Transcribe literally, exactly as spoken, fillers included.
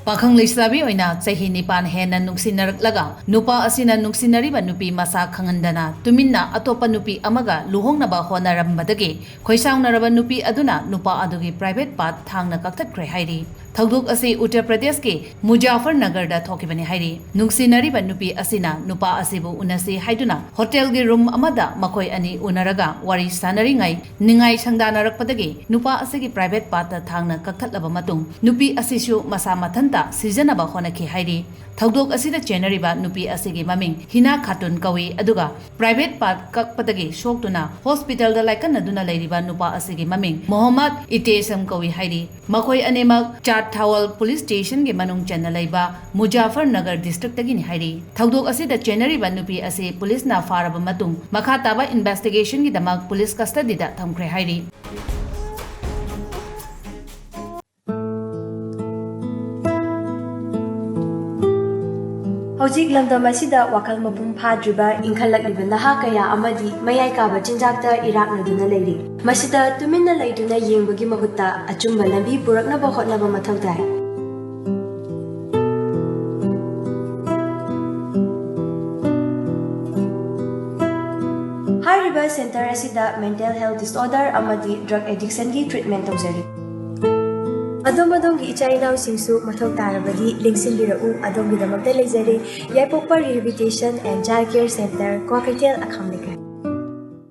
ꯄꯥꯈꯪ ꯂꯩꯁꯥꯕꯤ ꯑꯣꯏꯅ ꯆꯍꯤ ꯅꯤꯄꯥꯟ ꯍꯦꯟꯅ ꯅꯨꯡꯁꯤꯅꯔꯛꯂꯒ, ꯅꯨꯄꯥ ꯑꯁꯤꯅ ꯅꯨꯡꯁꯤꯅꯔꯤꯕ ꯅꯨꯄꯤ ꯃꯁꯥ ꯈꯪꯍꯟꯗꯅ ꯇꯨꯃꯤꯟꯅ ꯑꯇꯣꯞꯄ ꯅꯨꯄꯤ ꯑꯃꯒ ꯂꯨꯍꯣꯡꯅꯕ ꯍꯣꯠꯅꯔꯝꯕꯗꯒꯤ ꯈꯣꯏꯁꯥꯎꯅꯔꯕ ꯅꯨꯄꯤ ꯑꯗꯨꯅ ꯅꯨꯄꯥ ꯑꯗꯨꯒꯤ private part ꯊꯥꯡꯅ ꯀꯛꯊꯠꯈ꯭ꯔꯦ ꯍꯥꯏꯔꯤ꯫ ꯊꯧꯗꯣꯛ ꯑꯁꯤ ꯎꯠꯇꯔ ꯄ꯭ꯔꯗꯦꯁꯀꯤ ꯃꯨꯖꯥꯐꯔꯅꯒꯔꯗ ꯊꯣꯛꯈꯤꯕꯅꯤ ꯍꯥꯏꯔꯤ꯫ ꯅꯨꯡꯁꯤꯅꯔꯤꯕ ꯅꯨꯄꯤ ꯑꯁꯤꯅ ꯅꯨꯄꯥ ꯑꯁꯤꯕꯨ ꯎꯅꯁꯤ ꯍꯥꯏꯗꯨꯅ ꯍꯣꯇꯦꯜꯒꯤ ꯔꯨꯝ ꯑꯃꯗ ꯃꯈꯣꯏ ꯑꯅꯤ ꯎꯅꯔꯒ ꯋꯥꯔꯤ ꯁꯥꯟꯅꯔꯤꯉꯩ ꯅꯤꯡꯉꯥꯏ ꯁꯪꯗꯥꯅꯔꯛꯄꯗꯒꯤ ꯅꯨꯄꯥ ꯑꯁꯤꯒꯤ private partꯇ ꯊꯥꯡꯅ ꯀꯛꯊꯠꯂꯕ ꯃꯇꯨꯡ ꯅꯨꯄꯤ ꯑꯁꯤꯁꯨ ꯃꯁꯥ ꯃꯊꯟꯇ ꯁꯤꯖꯅꯕ ꯍꯣꯠꯅꯈꯤ ꯍꯥꯏꯔꯤ꯫ ꯊꯧꯗꯣꯛ ꯑꯁꯤꯗ ꯆꯦꯟꯅꯔꯤꯕ ꯅꯨꯄꯤ ꯑꯁꯤꯒꯤ ꯃꯃꯤꯡ ꯍꯤꯅꯥ ꯈꯥꯇꯨꯟ ꯀꯧꯏ, ꯑꯗꯨꯒ private part ꯀꯛꯄꯗꯒꯤ ꯁꯣꯛꯇꯨꯅ ꯍꯣꯁꯄꯤꯇꯥꯜꯗ ꯂꯥꯏꯀꯠꯅꯗꯨꯅ ꯂꯩꯔꯤꯕ ꯅꯨꯄꯥ ꯑꯁꯤꯒꯤ ꯃꯃꯤꯡ ꯃꯣꯍꯝꯃꯗ ꯏꯇꯦꯁꯝ ꯀꯧꯏ ꯍꯥꯏꯔꯤ꯫ ꯃꯈꯣꯏ ꯑꯅꯤꯃꯛ ꯆꯥꯠ ꯊꯥꯋꯜ ꯄꯨꯂꯤꯁ ꯁ꯭ꯇꯦꯁꯟꯒꯤ ꯃꯅꯨꯡ ꯆꯟꯅ ꯂꯩꯕ ꯃꯨꯖꯥꯐꯔ ꯅꯒꯔ ꯗꯤꯁꯇ꯭ꯔꯤꯛꯇꯒꯤꯅꯤ ꯍꯥꯏꯔꯤ꯫ ꯊꯧꯗꯣꯛ ꯑꯁꯤꯗ ꯆꯦꯟꯅꯔꯤꯕ ꯅꯨꯄꯤ ꯑꯁꯤ ꯄꯨꯂꯤꯁꯅ ꯐꯥꯔꯕ ꯃꯇꯨꯡ ꯃꯈꯥ ꯇꯥꯕ ꯏꯟꯚꯦꯁꯇꯤꯒꯦꯁꯟꯒꯤꯗꯃꯛ ꯄꯨꯂꯤꯁ ꯀꯁꯇꯗꯤꯗ ꯊꯝꯈ꯭ꯔꯦ ꯍꯥꯏꯔꯤ꯫ ꯍꯧꯖꯤꯛ ꯂꯝꯗꯝ ꯑꯁꯤꯗ ꯋꯥꯈꯜ ꯃꯄꯨꯡ ꯐꯥꯗ꯭ꯔꯤꯕ ꯏꯟꯈꯠꯂꯛꯂꯤꯕ ꯅꯍꯥ ꯀꯌꯥ ꯑꯃꯗꯤ ꯃꯌꯥꯏ ꯀꯥꯕ ꯆꯤꯟꯖꯥꯛꯇ ꯏꯔꯥꯛꯅꯗꯨꯅ ꯂꯩꯔꯤ꯫ ꯃꯁꯤꯗ ꯇꯨꯃꯤꯟꯅ ꯂꯩꯗꯨꯅ ꯌꯦꯡꯕꯒꯤ ꯃꯍꯨꯠꯇ ꯑꯆꯨꯝꯕ ꯂꯝꯕꯤ ꯄꯨꯔꯛꯅꯕ ꯍꯣꯠꯅꯕ ꯃꯊꯧ ꯇꯥꯏ꯫ ꯍꯥꯏꯔꯤꯕ ꯁꯦꯟꯇꯔ ꯑꯁꯤꯗ mental health disorder ꯑꯃꯗꯤ drug addictionꯒꯤ treatment ꯇꯧꯖꯔꯤ꯫ ꯑꯗꯣꯝ ꯑꯗꯣꯝꯒꯤ ꯏꯆꯥ ꯏꯅꯥꯎꯁꯤꯡꯁꯨ ꯃꯊꯧ ꯇꯥꯔꯕꯗꯤ ꯂꯦꯡꯁꯤꯟꯕꯤꯔꯛꯎ, ꯑꯗꯣꯝꯒꯤꯗꯃꯛꯇ ꯂꯩꯖꯔꯤ ꯌꯥꯏꯄꯣꯛꯄ Rehabilitation and Child Care Center, Kwakeithel, ꯑꯈꯥꯝ ꯂꯩꯀꯥꯏ꯫